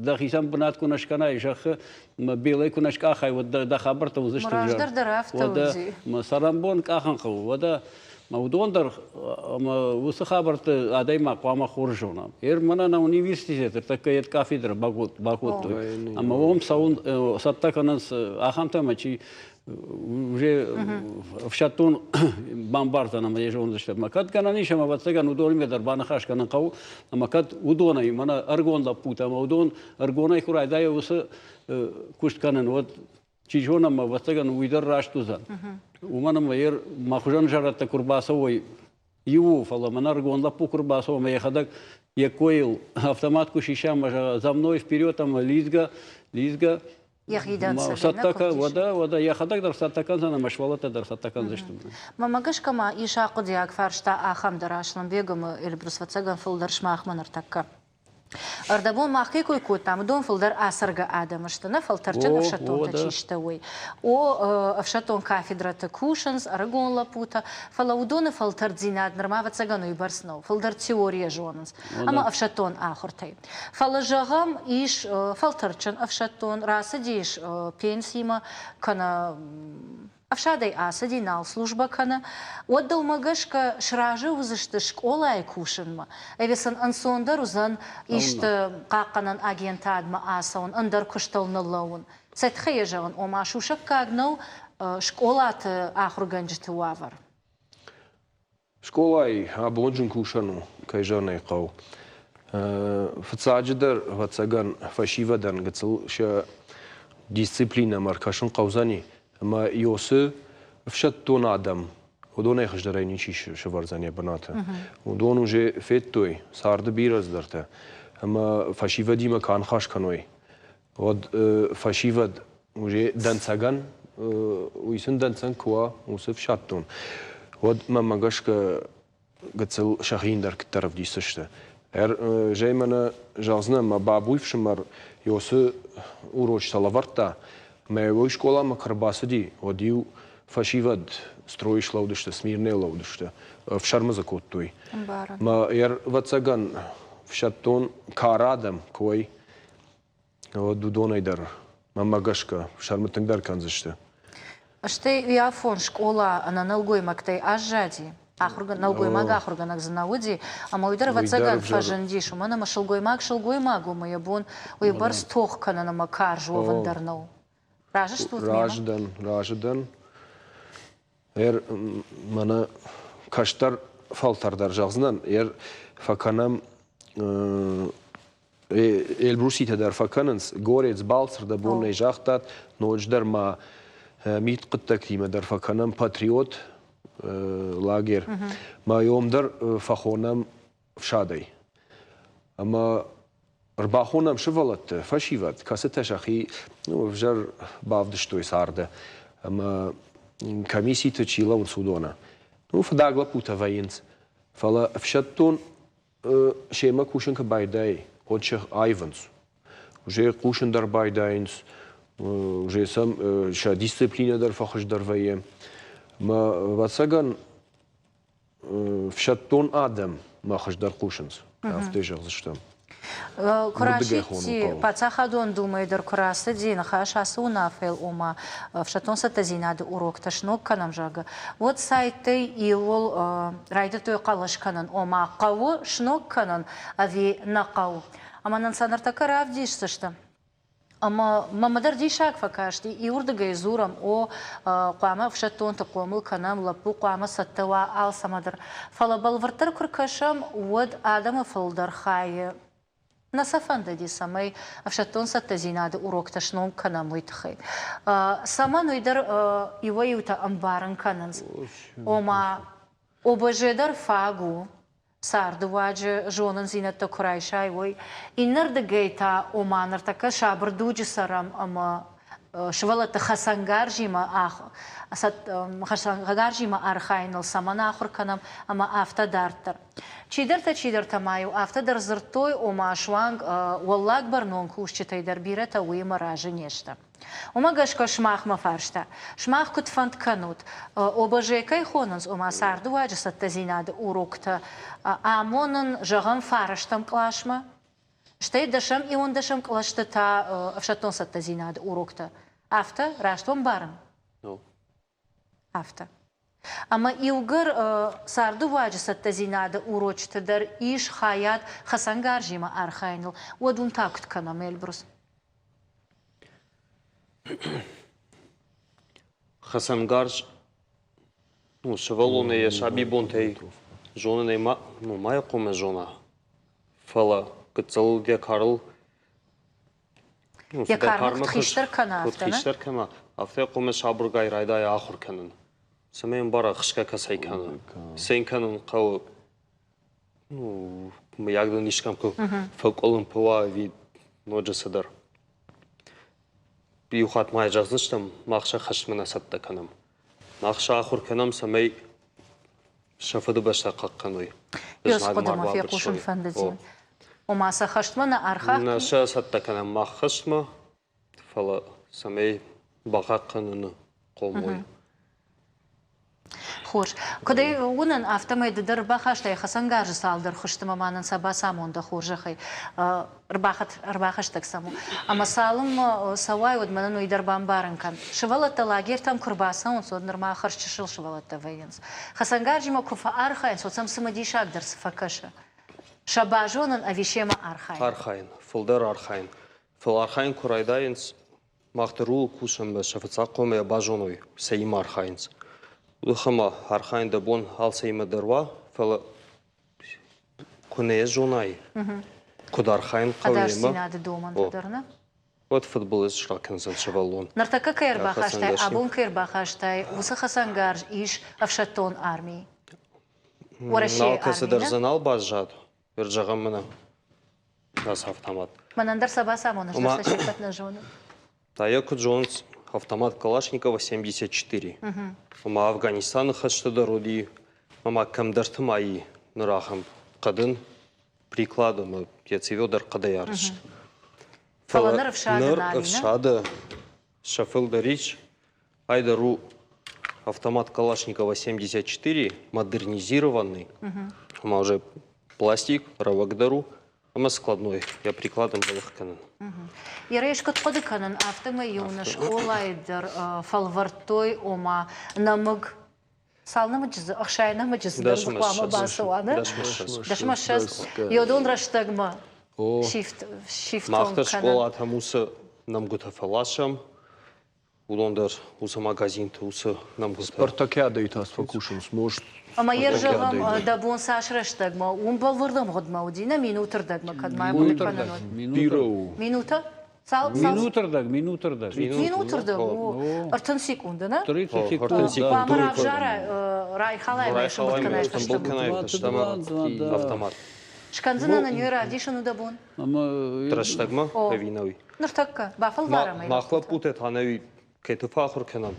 дӕхицӕн бынат куы нӕ скӕнай, зӕххы белӕй куы нӕ скъахай, уӕд дӕ хабӕрттӕ уыдзысты. Раздӕр дӕр афтӕ уыди. Мӕ цӕрӕнбон къахын хъӕуы. Уӕдӕ мӕ уыдон дӕр ӕмӕ уыцы хабӕртты адӕймаг хъуамӕ хорз зона. Ер мӕнӕ нӕ университеты ныртӕккӕ йӕ кафедрӕ бакодтой. Ӕмӕ уым цӕуын цӕттӕ кӕнынц ахӕмтӕ, ӕмӕ чи уже ӕфсӕддон бамбардзӕн ӕмӕ йӕ зондзысты. Ӕмӕ кӕд гӕнӕн ис, ӕмӕ ӕвӕццӕгӕн уыдонимӕ дӕр баныхас кӕнын хъӕуы, ӕмӕ кӕд уыдонӕй, мӕнӕ ӕрыгон лӕппутӕ ӕмӕ уыдон ӕрыгонӕй куы райдайой уыцы куыст кӕнын, уӕд чи зоны, ӕмӕ ӕвӕццӕгӕн уый дӕр раст уыдзӕн. Уымӕн ӕмӕ йе мӕ хуызӕн зӕрӕдтӕ куы рбацӕуой иу у, фӕлӕ мӕнӕ ӕрыгон лӕппу куы рбацӕуа ӕмӕ йӕхӕдӕг йе ккойыл автомат куы сиса ӕмӕ зӕгъа, за мной вперед ӕмӕ лидзгӕ, лидзгӕ. Йӕхи дӕнцӕгӕй цӕттӕ уӕдӕ, уӕдӕ йӕхӕдӕг дӕр цӕттӕ кӕндзӕн ӕмӕ сывӕллӕттӕ дӕр цӕттӕ кӕндзысты. Мӕнмӕ гӕсгӕ ма ис ахъуыдиаг фарста ахӕм дӕр Аслӕнбег ӕмӕ Эльбрус ӕвӕццӕгӕн фылдӕр сымахмӕ ныртӕккӕ. Ӕрдӕбон мах кӕй кой кодтам, уыдон фылдӕр ацӕргӕ адӕм сты, нӕ фӕлтӕрджын ӕфсӕддонтӕ чи сты, уый. О, ӕфсӕддон кафедрӕты кусынц ӕрыгон лӕппутӕ, фӕлӕ уыдоны фӕлтӕрддзинад нырма ӕвӕццӕгӕн уыйбӕрц нӕу, фылдӕр теорийӕ зонынц ӕмӕ ӕфсӕддон ахуыртӕй. Фӕлӕ, зӕгъӕм, ис фӕлтӕрдджын ӕфсӕддон, рацыдис пенсимӕ кӕнӕ ӕфсадӕй ацыди, нал службӕ кӕны, уӕд дӕумӕ гӕсгӕ сразы уыдзысты скъолайы кусынмӕ, ӕви сын ӕнцондӕр уыдзӕн исты хъахъхъӕнӕн агентадмӕ ацӕуын, ӕндӕр куыстыл ныллӕууын? Цӕй тыххӕй йӕ зӕгъын, ома сусӕггаг нӕу скъолаты ахуыргӕнджыты уавӕр? Скъолайы абонджын кусӕн у, кӕй зӕгъын ӕй хъӕуы. Фыццаджыдӕр, ӕвӕццӕгӕн, фӕсивӕдӕн гыццыл сӕ дисциплинӕмӕ ӕркӕсын хъӕудзӕни ӕмӕ Иосы ӕфсӕддон адӕм, уыдонӕй хуыздӕрӕй ничи сӕвӕрдзӕн йӕ бынаты. Уыдон уже федтой царды бирӕ цыдӕртӕ ӕмӕ фӕсивӕдимӕ куы аныхас кӕной, уӕд фӕсивӕд уже дӕнцӕгӕн, уый сын дӕнцӕн куы уа, уыцы ӕфсӕддон, уӕд мӕнмӕ гӕсгӕ гыццыл сӕхи ӕндӕр куыддӕр ӕвдисдзысты. Зӕй мӕнӕ зӕгъдзынӕн, мӕ бабуй фсымӕр Иосы урочытӕ лӕвӕрдта, ӕмӕ уый скъоламӕ куы ӕрбацыди, уӕд-иу фӕсивӕд стройы слӕудысты, смирнӕй лӕудысты, ӕфсӕрмы дзы кодтой. Мӕ ӕвӕццӕгӕн ӕфсӕддон кары адӕм куы уой, Уӕд уыдонӕй дӕр, мӕнмӕ гӕсгӕ, сӕрмы тынгдӕр кӕндзысты. Стӕй уый скъола ӕнӕ нӕлгоймӕгтӕй аззади. Нӕлгоймаг ахуыргӕнӕг дзы нӕ уыди, ӕмӕ уый дӕр, ӕвӕццӕгӕн, фӕзындис, уымӕн ӕмӕ сылгоймаг сылгоймаг у, ӕмӕ йӕ бон уыйбӕрц тох кӕнын ӕмӕ карз уӕвын дӕр нӕу. Разы стут мемӕ? Разы дӕн, разы дӕн. Мӕнӕ кӕстӕр фӕлтӕр дӕр зӕгъдзынӕн, фӕкӕнӕм Эльбруситӕ дӕр фӕкӕнынц, горец балцырдӕбон нӕй загътат, ноджыдӕр ма мидхъуыддӕгтимӕ дӕр фӕкӕнӕм патриот лагер. Ма йом дӕр фӕхонӕм фсадӕй. Ӕмӕ ӕрбахонӕм сывӕллӕтты, фӕсивӕд, кӕцытӕ сӕхи ӕвзӕр бавдыстой царды ӕмӕ комисситы чи лӕууынц, уыдоны. Ну, фыдаг лӕппутӕ вӕййынц, фӕлӕ ӕфсӕддон семӕ кусын куы байдайы, уӕд сӕ аивынц. Уже хъусын дӕр байдайынц, уже сӕм сӕ дисциплинӕ дӕр фӕхуыздӕр вӕййы. Ӕмӕ, ӕвӕццӕгӕн, ӕфсӕддон адӕм ма хуыздӕр хъусынц, афтӕ зӕгъдзыстӕм. Куы расидти Паддзахадон Думӕйы дӕр куы рацыди ныхас ацы уынаффӕйыл, ома ӕфсӕддон цӕттӕдзинады уроктӕ сног кӕнӕм, зӕгъгӕ, уӕд сайттӕй иуыл райдыдтой хъӕлӕс кӕнын, ома хъӕуы сног кӕнын ӕви нӕ хъӕуы. Ӕмӕ нын сӕ ныртӕккӕ равдисдзысты. Ӕмӕ мӕмӕ дӕр диссаг фӕкасти, иуырдыгӕй дзурӕм, о, хъуамӕ ӕфсӕддонты хъомыл кӕнӕм, лӕппу хъуамӕ цӕттӕ уа алцӕмӕ дӕр. Фӕлӕ бӕлвырддӕр куы ркӕсӕм, уӕд адӕмы фылдӕр хайы нӕ сӕ фӕндыди, цӕмӕй ӕфсӕддон цӕттӕдзинады уроктӕ сног кӕнӕм, уый тыххӕй. Цӕмӕн, уый дӕр иуӕй-иутӕ ӕмбарын кӕнынц, ома ОБЖ дӕр фаг у, цардыуаджы зонындзинӕдтӕ куы райсай, уый. Иннӕрдыгӕй та, ома ныртӕккӕ сабыр дуджы цӕрӕм ӕмӕ сывӕллӕтты хӕцӕнгарзимӕ хӕцӕнгарзимӕ архайыныл цӕмӕн ахуыр кӕнӕм ӕмӕ афтӕ дарддӕр. Чидӕртӕ-чидӕртӕ ма-иу афтӕ дӕр дзырдтой, ома суанг уӕллаг бӕрнон кусджытӕй дӕр бирӕтӕ уыимӕ разы не сты. Уымӕ гӕсгӕ сымахмӕ фарста. Сымах куыд фӕнд кӕнут, ОБЖ кӕй хонынц, ома цардыуаджы цӕттӕдзинады уроктӕ амонын, зӕгъӕм, фарӕстӕм къласмӕ, стӕй дӕсӕм иуӕндӕсӕм кълӕсты та ӕфсӕддон цӕттӕдзинады уроктӕ. Афтӕ раст уӕм барын? Афтӕ. Ӕмӕ иугӕр цардыуаджы цӕттӕдзинады урочыты дӕр ис хайад хӕцӕнгарзимӕ архайыныл, уӕд уым та куыд кӕнӕм, Эльбрус? Хӕцӕнгарз ну, сывӕллонӕй йӕ сабибонтӕй зонынӕй ма, ну, ма йӕ хъуамӕ зона, фӕлӕ гыццыл йӕ карыл Йӕ кармӕ куыд хистӕр кӕна, афтӕ, куыд хистӕр кӕна, афтӕ хъуамӕ сабыргай райдайа ахуыр кӕнын. Цӕмӕй ӕмбара, хсгӕ кӕцӕй кӕны. Цы йын кӕнын хъӕуы, ну, мыййаг дын искӕм куы фӕкъуылымпы уа ӕви ноджы цыдӕр. Иу хатт ма зӕгъдзыстӕм, мах сӕ хӕстмӕ нӕ цӕттӕ кӕнӕм. Мах сӕ ахуыр кӕнӕм, цӕмӕй сӕ фыдыбӕстӕ хъахъхъӕной. Ёз хъуыдымӕ фехъусын фӕндыди. Ома сӕ хӕстмӕ нӕ архайдтой? Нӕ сӕ цӕттӕ кӕнӕм мах хӕстмӕ, фӕлӕ цӕмӕй бахъахъхъӕныны хъом уой. Хорз. Куыд ӕй уынын, афтӕмӕй ды дӕр ӕрбахастай хӕцӕнгарзы цалдӕр хуызты ӕмӕ ма нын сӕ бацамон дӕ хорзӕхӕй. Ӕрбахӕстӕг сӕм у. Ӕмӕ цалынмӕ цӕуай, уӕд мӕнӕн уый дӕр бамбарын кӕн. Сывӕллӕттӕ лагертӕм куы рбацӕуынц, уӕд нырма хӕрзчысыл сывӕллӕттӕ вӕййынц. Хӕцӕнгарзимӕ куы фӕархайынц, уӕд сӕм цымыдисагдӕр цы фӕкӕсы? Сӕ базонын ӕви семӕ архайын? Архайын, фылдӕр архайын. Фӕлӕ архайын куы райдайынц, Мах дӕр ууыл кусӕм ӕмӕ сӕ фыццаг хъуамӕ базоной, цӕимӕ архайынц. Ӕмӕ архайын дӕ бон алцӕимӕ дӕр уа, фӕлӕ куы нӕ зонай, куыд архайын хъӕуы ӕмӕ Ӕдасдзинады домӕнтӕ дӕр, нӕ? Уӕд фыдбылыз ракӕндзӕн сывӕллон. Ныртӕккӕ кӕй ӕрбахастай, абон кӕй ӕрбахастай, уыцы хӕцӕнгарз ис ӕфсӕддон армийы? Уӕрӕсейы Алкӕцы дӕр дзы нал баззад, зӕгъӕм мӕнӕ ацы автомат. Мӕнӕн дӕр сӕ бацамоныс, дӕр сӕ се ппӕт нӕ зонын. Та йӕ куыд зонынц, автомат Калашникова 74. Ӕмӕ Афганистаны хӕсты дӕр уыди, ӕмӕ кӕмдӕрты ма и ныр ахӕм хъӕдын приклад ӕмӕ йӕ цивил дӕр хъӕдӕй арӕзт. Фӕлӕ ныр ӕфсады ныр ӕфсады сӕ фылдӕр ис. Ай дӕр у автомат Калашникова 74, модернизированный. Ӕмӕ уже пластик, рӕуӕгдӕр у ӕмӕ складной, йӕ прикладом балых кӕнын. Ереш куыд хъуыды кӕнын, афтӕмӕй-иу нӕ скъолайы дӕр фӕлвӕрдтой, ома нӕмыг цал нӕмыджы дзы, 60 нӕмыджы дзы дӕр дзы хъуамӕ бацӕуа, нӕ? 10 20. Йодон рӕстӕгмӕ сифтонг Мах дӕр скъолатӕм уыцы нӕмгуытӕ фӕласӕм, уыдон дӕр уыцы магазинты уыцы нӕмгуытӕ. Спартакиадӕйы та фӕкусынц, может. Ӕмӕ йе зӕгъӕм, дӕ бон цас рӕстӕгмӕ, уым бӕлвырд ӕмгъуыдмӕ уыди, нӕ минутырдӕгмӕ, кӕд ма хъуыды кӕнын уӕд. Бирӕ у. Минутӕ? Цал, Минутырдӕг, минутырдӕг. Минутырдӕг у 30 секунды, нӕ? 30 секунд. Хъуамӕ равзара, райхалай ӕмӕ сымбыл кӕнай фӕстӕмӕ. Автомат. Скӕндзынӕн ын уый равдисын у дӕ бон? Рӕстӕгмӕ ӕви нӕуи? Ныртӕккӕ, бафӕлварӕм ӕй. Мах лӕппутӕ та нӕуи кӕй фӕахуыр кӕнӕм,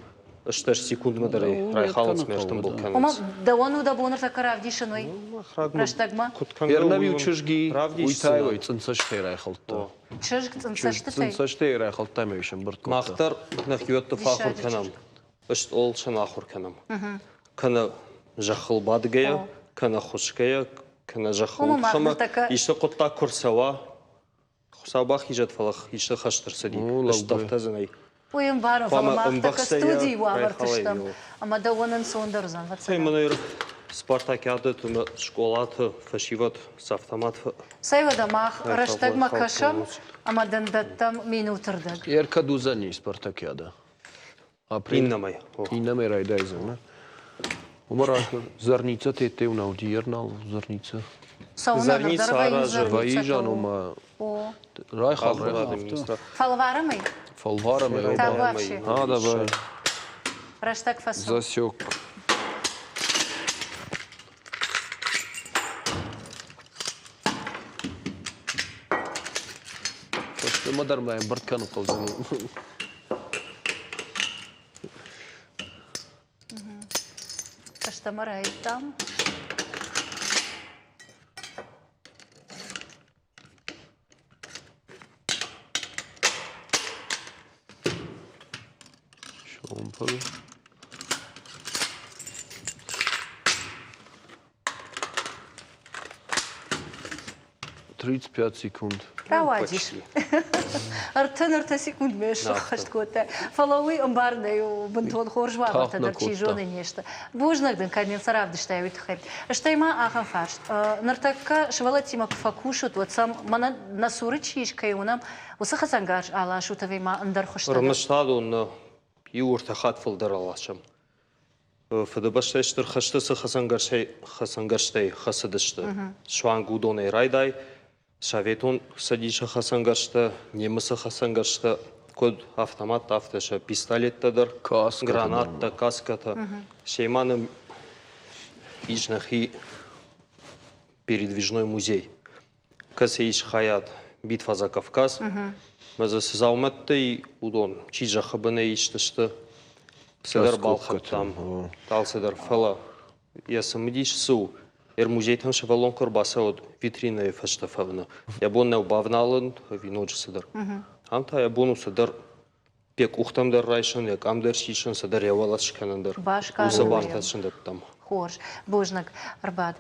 80 секундмӕ дӕр ӕй райхалынц ме стымбыл кӕнынц. Ома, дӕуӕн у дӕ бон ныртӕккӕ равдисын уый рӕстӕгмӕ? Ернӕм-иу чызги, уый та уый цъынцӕстӕй райхӕлдта. Чызг цъынцӕстытӕй? Цъынцӕстӕй райхӕлдта ӕмӕ сӕмбырд кодта. Мах дӕр нӕхиуӕтты фӕахуыр кӕнӕм, стъол сӕн ахуыр кӕнӕм. Кӕнӕ зӕххыл бадгӕйӕ, кӕнӕ хуысгӕйӕ, кӕнӕ зӕххыл ӕмӕ исты хъуыддаг куы рцӕуа, Хуыцау бахизӕд, фӕлӕ исты хӕст ӕрцыди, стӕфтӕ дзы нӕй. Уый ӕмбарын, фӕлӕ мах тӕккӕ студийы уавӕрты стӕм, ӕмӕ дӕуӕн ӕнцондӕр уыдзӕн, ӕвӕццӕгӕн. Мӕнӕ спартакиадӕты ӕмӕ скъолаты фӕсивӕд цы автомат Цӕй уӕдӕ мах рӕстӕгмӕ кӕсӕм ӕмӕ дын дӕттӕм минутырдӕг. Ӕркӕд уыдзӕни спартакиадӕ? Апрель. Иннӕмӕй. Иннӕмӕй райдайдзӕн, нӕ? Уымӕ раздӕр Зарница теттеу нау диернал Зарница. Зарница аразы. Ваижан ома райхал райхал. Фӕлварӕм ӕй? Фӕлварӕм ӕй. Табуафси. А, давай. Рӕстӕг фӕцу. Засек. Фӕстӕмӕ дӕр ма ӕмбырд кӕнын хъӕудзӕн. Фӕстӕмӕ райдтам. Шомпол. 35 секунд. Рауадис. 33 секундмӕ сӕххӕст кодта. Фӕлӕ уый ӕмбарынӕй у бынтон хорз уавӕртӕ дӕр чи зоны не сты. Бузныг дын, кӕд нын сӕ равдыстай, уый тыххӕй. Стӕй ма ахӕм фарст. Ныртӕккӕ сывӕллӕттимӕ куы фӕкусут, уӕд сӕм мӕнӕ нӕ цуры чи ис, кӕй уынӕм, уыцы хӕцӕнгарз аласут ӕви ма ӕндӕр хуызтӕ дӕр? Ӕрмӕст адон нӕ иу ӕртӕ хатт фылдӕр аласӕм. Фыдыбӕстӕйы Стыр хӕсты цы хӕцӕнгӕрзтӕй хӕцыдысты, суанг уыдонӕй райдай, Советон Цӕдисы хӕцӕнгӕрзтӕ, немыцы хӕцӕнгӕрзтӕ, куыд автоматтӕ, афтӕ сӕ пистолеттӕ дӕр, гранаттӕ, каскӕтӕ. Семӕ нын ис нӕхи передвижной музей, кӕцы ис хайад «Битва за Кавказ». Мӕ дзы цы дзаумӕттӕй уыдон, чи зӕххы бынӕй ист сты, цыдӕр балхӕдтам, алцыдӕр. Фӕлӕ йӕ цымыдис цы у, музейтӕм сывӕллон куы ӕрбацӕуӕд витринӕйы фӕстӕ фӕвны, йӕ бон нӕу бавналын ӕви ноджы цыдӕр. Ам та йӕ бон у цыдӕр йӕ къухтӕм дӕр райсын, йӕ къам дӕр сисын, цыдӕр йӕ уӕлӕ скӕнын дӕр. Уыцы бартӕ сын дӕттӕм. Хорз. Бузныг. Ӕрбад.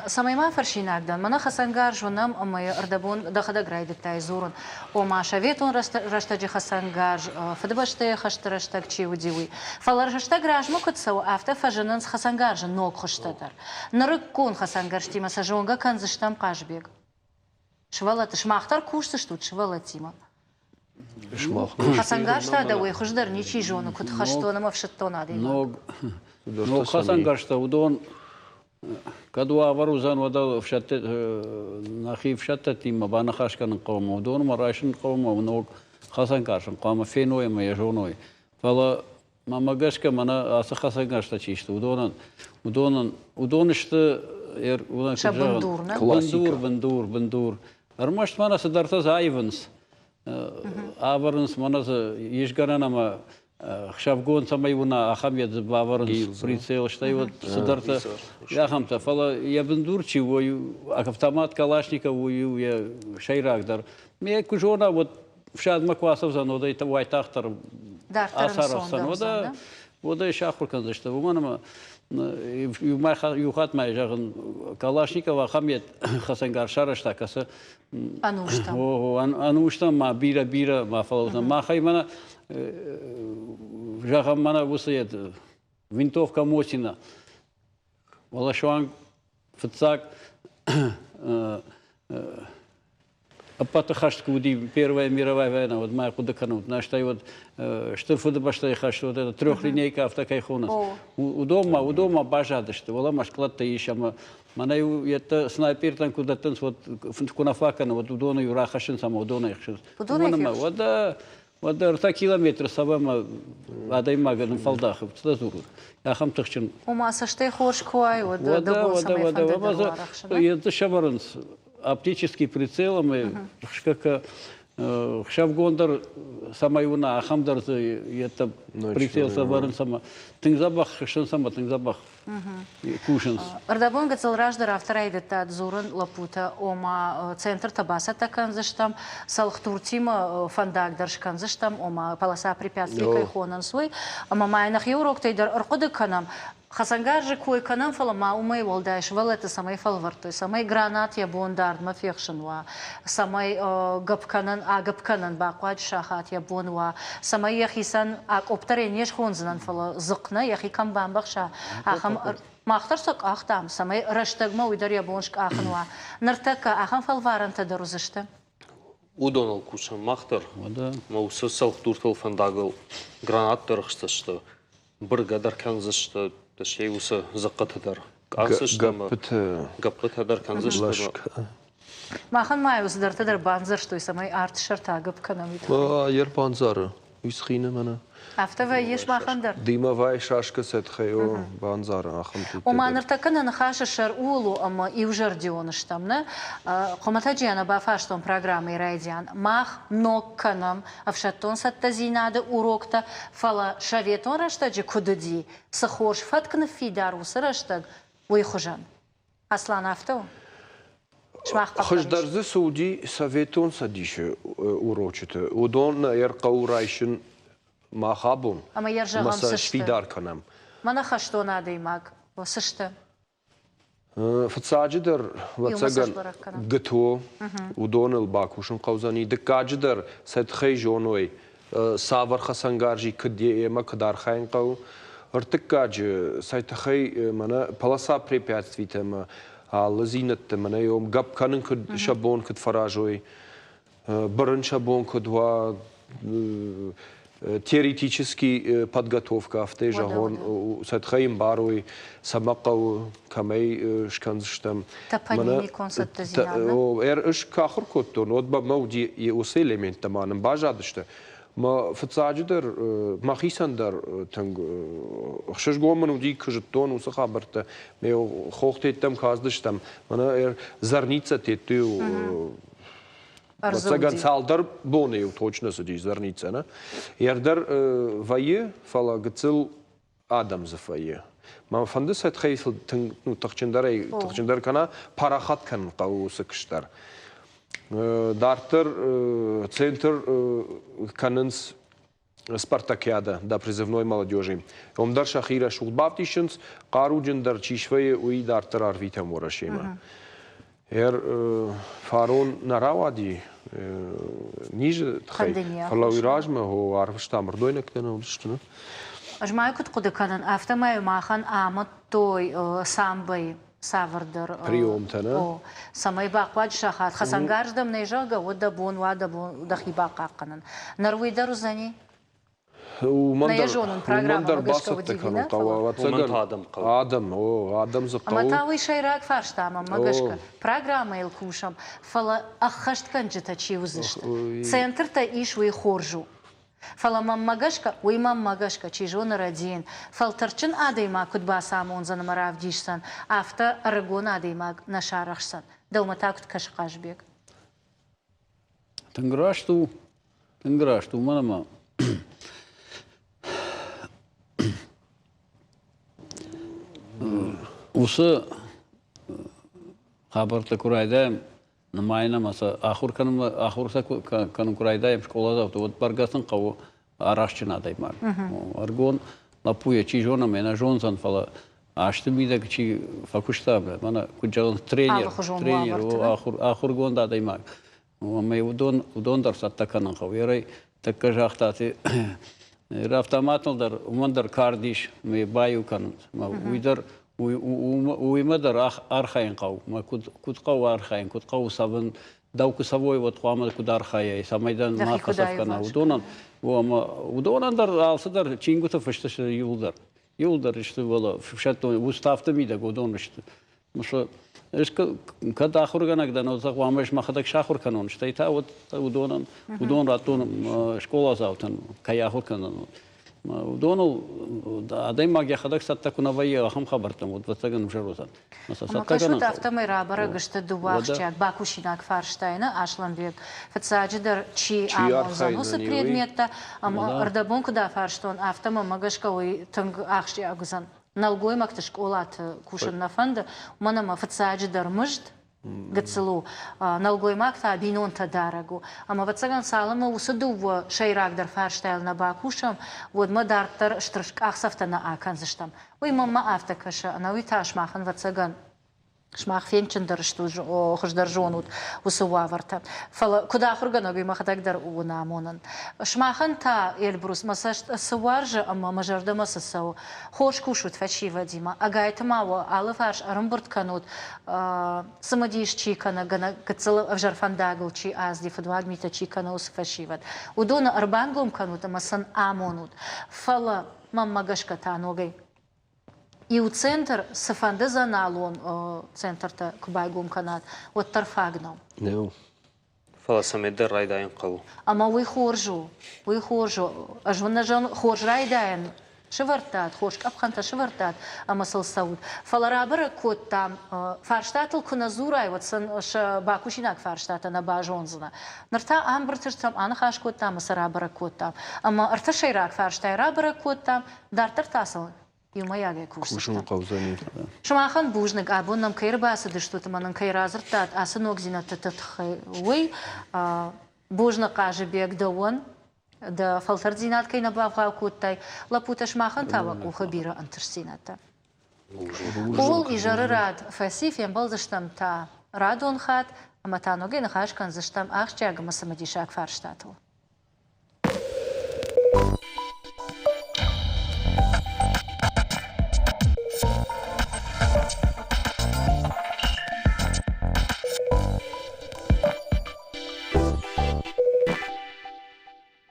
Цӕмӕй ма фӕрсинаг дӕн, мӕнӕ хӕцӕнгарз уынӕм ӕмӕ йӕ ӕрдӕбон дӕхӕдӕг райдыдтай дзурын. Ома, советон рӕстӕджы хӕцӕнгарз, Фыдыбӕстӕйы хӕсты рӕстӕг чи уыди, уый. Фӕлӕ рӕстӕг размӕ куыд цӕуы, афтӕ фӕзынынц хӕцӕнгарзы ног хуызтӕ дӕр. Нырыккон хӕцӕнгӕрзтимӕ сӕ зонгӕ кӕндзыстӕм Хъазбег. Сывӕллӕтты сымах дӕр кусдзыстут сывӕллӕттимӕ. Хӕцӕнгӕрзтӕ дӕуӕй хуыздӕр ничи зоны, куыд хӕстон ӕмӕ ӕфсӕддон адӕймаг. Ног, ног хӕцӕнгӕрзтӕ уыдон кӕд уавӕр уыдзӕн, уӕд ӕфсӕдты нӕхи ӕфсӕддӕттимӕ баныхас кӕнын хъӕуы, уыдонмӕ райсын хъӕуы ног хӕцӕнгарз хъуамӕ феной ӕмӕ йӕ зоной. Фӕлӕ мӕнмӕ гӕсгӕ мӕнӕ ацы хӕцӕнгӕрзтӕ чи сты, уыдонӕн, уыдонӕн, уыдон сты Сӕ бындур, нӕ? Бындур, бындур, бындур. Ӕрмӕст мӕнӕ цыдӕртӕ дзы аивынц, ӕвӕрынц мӕнӕ дзы ис гӕнӕн ӕмӕ хсӕвгон цӕмӕй уына, ахӕм йӕ дзы бавӕрынц прицел, стӕй вот цыдӕртӕ ахӕмтӕ. Фӕлӕ йӕ бындур чи у, автомат Калашников у йӕ сӕйрагдӕр. Ме куы зона, вот ӕфсадмӕ куы ацӕудзӕн, уӕд ӕй уайтагъддӕр ацараздзӕн. Уӕдӕ, уӕдӕ ӕй сахуыр кӕндзысты. Уымӕн ӕмӕ иу хатт ма зӕгъын, Калашников ахӕм йӕ хӕцӕнгарз сарӕзта, кӕцы ӕнустӕм. Ӕнустӕм ма бирӕ-бирӕ ма фӕлӕудзӕн. Махӕй мӕнӕ, зӕгъӕм, мӕнӕ уыцы винтовка Мосина. Фӕлӕ суанг фыццаг ӕппӕты хӕст куы уыди Первая мировая война, уӕд ма хъуыды кӕнут, нӕ стӕй уӕд Стыр Фыдыбӕстӕйы хӕст, уӕд это трехлинейка афтӕ кӕй хонынц. Уыдон ма, уыдон ма баззадысты, уӕлӕ ма скълӕдтӕ ис ӕмӕ мӕнӕ-иу йедтӕ снайпертӕн куы дӕттынц, уӕд куы нӕ фӕкӕны, уӕд уыдоны-иу рахӕссынц ӕмӕ уыдонӕй ӕхсынц. Уыдонӕй Уӕдӕ Уӕд ӕртӕ километры цӕвӕм адӕймагӕн фӕлдахы, цы дӕ дзурут? Ахӕм тыхджын. Ома цӕстӕй хорз куы уай, уӕд дӕ бон цӕмӕй фӕнды дӕр уарӕхсын. Йӕ сӕвӕрынц оптический прицел ӕмӕ хсӕвгон дӕр цӕмӕй уына, ахӕм дӕр дзы йедтӕ прицел сӕвӕрынц ӕмӕ тынг дзӕбӕх хсынц ӕмӕ тынг дзӕбӕх кусынц. Ӕрдӕбон гыццыл раздӕр афтӕ райдыдта дзурын лӕппутӕ, ома центртӕ бацӕттӕ кӕндзыстӕм, цӕлхдуртимӕ фӕндаг дӕр скӕндзыстӕм, ома полоса препятствий кӕй хонынц, уый. Ӕмӕ ма нӕхи уроктӕй дӕр ӕрхъуыды кӕнӕм, хӕцӕнгарзы кой кӕнӕм, фӕлӕ ма уымӕй уӕлдай сывӕллӕтты цӕмӕй фӕлвӕрдтой, цӕмӕй гранат йӕ бон дардмӕ фехсын уа, цӕмӕй гӕпп кӕнын, агӕпп кӕнын бахъуаджы сахат йӕ бон уа, цӕмӕй йӕхицӕн акъопдӕрӕй не схондзынӕн, фӕлӕ дзыхъхъ нӕ, йӕхи кӕм бамбӕхса, ахӕм мах дӕр сӕ къахтам, цӕмӕй рӕстӕгмӕ уый дӕр йӕ бон скъахын уа. Ныртӕккӕ ахӕм фӕлварӕнтӕ дӕр уыдзысты. Уыдоныл кусӕм мах дӕр. Мӕ уыцы цӕлхдуртыл фӕндагыл гранат дӕр ӕхсдзысты, быргӕ дӕр кӕндзысты, стӕй уыцы дзыхъхъыты дӕр къахдзысты ӕмӕ гӕппытӕ дӕр кӕндзысты. Махӕн ма иу цыдӕртӕ дӕр бандзӕрстой, цӕмӕй арты сӕрты агӕпп кӕнӕм. Йе рбандзары, уый схины мӕнӕ. Афтӕ вӕййы сымахӕн дӕр? Дымовая шашка сӕтхӕйо бандзары ахӕм Ома ныртӕккӕ нӕ ныхасы сӕр ууыл у ӕмӕ иузӕрдион стӕм, нӕ? Хуымӕтӕджы йӕ нӕ бафарстон программӕйы райдиан. Мах ног кӕнӕм ӕфсӕддон цӕттӕдзинады уроктӕ, фӕлӕ советон рӕстӕджы куыд уыди, цы хорз фӕтк ныффидар уыцы рӕстӕг, уый хуызӕн. Аслан, афтӕ у? Сымах Хуыздӕр дзы цы уыди Советон Цӕдисы урочыты, уыдон ӕрхъӕуы райсын мах абон ӕмӕ йӕ ӕмӕ сӕ сфидар кӕнӕм. Мӕнӕ хӕстон адӕймаг цы сты? Фыццаджыдӕр, ӕвӕццӕгӕн, ГТО, уыдоныл бакусын хъӕудзӕни. Дыккаджыдӕр, сӕ тыхӕй зоной, цавӕр хӕцӕнгарзи куыд ӕмӕ куыд архайын хъӕуы. Ӕртыккаджы, цӕй тыххӕй мӕнӕ полоса препятствийтӕ ӕмӕ алы дзинӕдтӕ мӕнӕ гӕпп кӕнын куыд сӕ бон куыд фӕразой, бырын сӕ бон куыд уа, теоретический подготовка, афтӕ зӕгъон, сӕ тыххӕй ӕмбарой, цӕмӕ хъӕуы, кӕмӕй скӕндзыстӕм. Топонимикон цӕттӕдзинад. Ӕз куы ахуыр кодтон, уӕд мӕ уыди уыцы элементтӕ ма нын баззадысты. Мӕ фыццаджыдӕр мӕхицӕн дӕр тынг ӕхсызгон мын уыди, куы зыдтон уыцы хабӕрттӕ. Ме хохтеттӕм каздыстӕм, мӕнӕ зӕрницӕ тетты. Ӕвӕццӕгӕн цалдӕр боны-иу точно цыдис Зарницӕ, нӕ? Ӕрдӕр вӕййы, фӕлӕ гыццыл адӕм дзы вӕййы. Мӕн фӕнды сӕ тыххӕй тынг ну, тыхджындӕрӕй тыхджындӕр кӕна, парахат кӕнын хъӕуы уыцы куыст дӕр. Дарддӕр центр кӕнынц спартакиада до призывной молодежи. Уым дӕр сӕхи рӕсугъд бавдисынц, хъаруджындӕр чи свӕййы, уый дарддӕр арвитӕм Уӕрӕсемӕ. Ӕр фарон нӕ рауади низы тыххӕй, фӕлӕ уый размӕ хо арвыстам ӕрдойнӕгтӕ нӕ уыдысты, нӕ? Ӕз ма куыд хъуыды кӕнын, афтӕмӕй махӕн амыдтой самбойы цавӕрдӕр приемтӕ, нӕ? О, цӕмӕй бахъуаджы сахат хӕцӕнгарз дӕм нӕй, зӕгъгӕ, уӕд дӕ бон уа дӕ бон дӕхи бахъахъхъӕнын. Ныр уый дӕр уыдзӕни? Уымӕн дӕр, уымӕн дӕр бацӕттӕ кӕнын хъӕуы, ӕвӕццӕгӕн. Адӕм хъӕуы. Адӕм, о, адӕм дзы хъӕуы. Ӕмӕ та уый сӕйраг фарста, мӕнмӕ гӕсгӕ. Программӕйыл кусӕм, фӕлӕ ӕххӕстгӕнджытӕ чи уыдзысты? Центртӕ ис, уый хорз у. Фӕлӕ мӕнмӕ гӕсгӕ, уый мӕнмӕ гӕсгӕ, чи зоны, рӕдийын, фӕлтӕрдджын адӕймаг куыд бацамондзӕн ӕмӕ равдисдзӕн, афтӕ ӕрыгон адӕймаг нӕ сарӕхсдзӕн. Дӕумӕ та куыд кӕсы, Хъазбег? Тынг раст у, тынг раст, уымӕн ӕмӕ уыцы хабӕрттӕ куы райдайӕм нымайын ӕмӕ сӕ ахуыр кӕнынмӕ ахуыр сӕ кӕнын куы райдайӕм скъоладзауты, уӕд бӕргӕ сын хъӕуы арӕхстджын адӕймаг. Ӕрыгон лӕппуйӕ чи зоны ӕмӕ нӕ зондзӕн, фӕлӕ азты мидӕг чи фӕкуыста, мӕнӕ куыд зӕгъынц, тренер, тренер, ахуыргонд адӕймаг. Ӕмӕ уыдон, уыдон дӕр цӕттӕ кӕнын хъӕуы. Ерӕй тӕккӕ загътат, автоматыл дӕр уымӕн дӕр кард ис, ӕмӕ баиу кӕнынц. Уый дӕр уыимӕ дӕр архайын хъӕуы. Мӕ куыд, куыд хъӕуы архайын, куыд хъӕуы цӕвын, дӕу куы цӕвой, уӕд хъуамӕ куыд архайай, цӕмӕй дӕ ма фӕцӕф кӕна. Уыдонӕн, уыдонӕн дӕр алцыдӕр чингуыты фыст сты иууылдӕр. Иууылдӕр сты, уӕлӕ ӕфсӕддон уставты мидӕг уыдон сты. Ӕз кӕд ахуыргӕнӕг дӕн, уӕд хъуамӕ ӕз мӕхӕдӕг сахуыр кӕнон, стӕй та уӕд уыдонӕн, уыдон радтон скъоладзаутӕн, кӕй ахуыр кӕнын. Уыдоныл адӕймаг йӕхӕдӕг цӕттӕ куы нӕ вӕййы ахӕм хабӕрттӕм, уӕд ӕвӕццӕгӕн ӕвзӕр уыдзӕн. Кӕсут, афтӕмӕй рабӕрӕг сты дыууӕ ахсджиаг бакусинаг фарстайы, нӕ, Аслӕнбег? Фыццаджыдӕр, чи амондзӕн уыцы предметтӕ, ӕмӕ ӕрдӕбон куыд афарстон, афтӕ мӕмӕ гӕсгӕ уый тынг ахсджиаг уыдзӕн. Нӕлгоймӕгты скъолаты кусын нӕ фӕнды, уымӕн ӕмӕ фыццаджыдӕр мызд гыццыл у, нӕлгоймаг та бинонтӕ дарӕг у. Ӕмӕ, ӕвӕццӕгӕн, цалынмӕ уыцы дыууӕ сӕйрагдӕр фарстайыл нӕ бакусӕм, уӕдмӕ дарддӕр стыр къахдзӕфтӕ нӕ акӕндзыстӕм. Уый мӕнмӕ афтӕ кӕсы, ӕнӕуи та сымахӕн, ӕвӕццӕгӕн, сымах фендджындӕр стут, хуыздӕр зонут уыцы уавӕртӕ. Фӕлӕ куыд ахуыргӕнӕг, уый мӕхӕдӕг дӕр уын амонын. Сымахӕн та, Эльбрус, мӕ цӕст цы уарзы ӕмӕ мӕ зӕрдӕмӕ цы цӕуы, хорз кусут фӕсивӕдимӕ, ӕгайтма уӕ алыфарс ӕрӕмбырд кӕнут, цымыдис чи кӕны, гыццыл ӕвзӕр фӕндагыл чи азди, фыдуаг митӕ чи кӕны, уыцы фӕсивӕд. Уыдоны ӕрбангом кӕнут ӕмӕ сын амонут. Фӕлӕ мӕнмӕ гӕсгӕ та ногӕй иу центр цыфӕнды зоналон центртӕ куы байгом кӕнат, уӕддӕр фаг нӕу. Нӕу. Фӕлӕ цӕмӕйдӕр райдайын хъӕуы. Ӕмӕ уый хорз у, уый хорз у. Ӕз уын нӕ зӕгъын, хорз райдайӕн сывӕрдтат, хорз къӕпхӕнтӕ сывӕрдтат ӕмӕ сыл цӕут. Фӕлӕ рабӕрӕг кодтам, фарстатыл куы нӕ дзурай, уӕд сын сӕ бакусинаг фарстатӕ нӕ базондзынӕ. Ныр та ӕмбырд стӕм, аныхас кодтам ӕмӕ сӕ рабӕрӕг кодтам. Ӕмӕ ӕртӕ сӕйраг фарстайы рабӕрӕг кодтам, дарддӕр та сыл иумӕйагӕй кусдзыстӕм. Кусын хъӕудзӕни. Сымахӕн бузныг, абон нӕм кӕй ӕрбацыдыстут ӕмӕ нын кӕй радзырдтат ацы ногдзинӕдты тыххӕй, уый. Бузныг, Хъазыбег, дӕуӕн, дӕ фӕлтӕрддзинад кӕй нӕ бавгъау кодтай. Лӕппутӕ, сымахӕн та уӕ къухы бирӕ ӕнтыстдзинӕдтӕ. Ууыл изӕры рад фӕци, фембӕлдзыстӕм та радон хатт ӕмӕ та ногӕй ныхас кӕндзыстӕм ахсджиаг ӕмӕ цымыдисаг фарстатыл.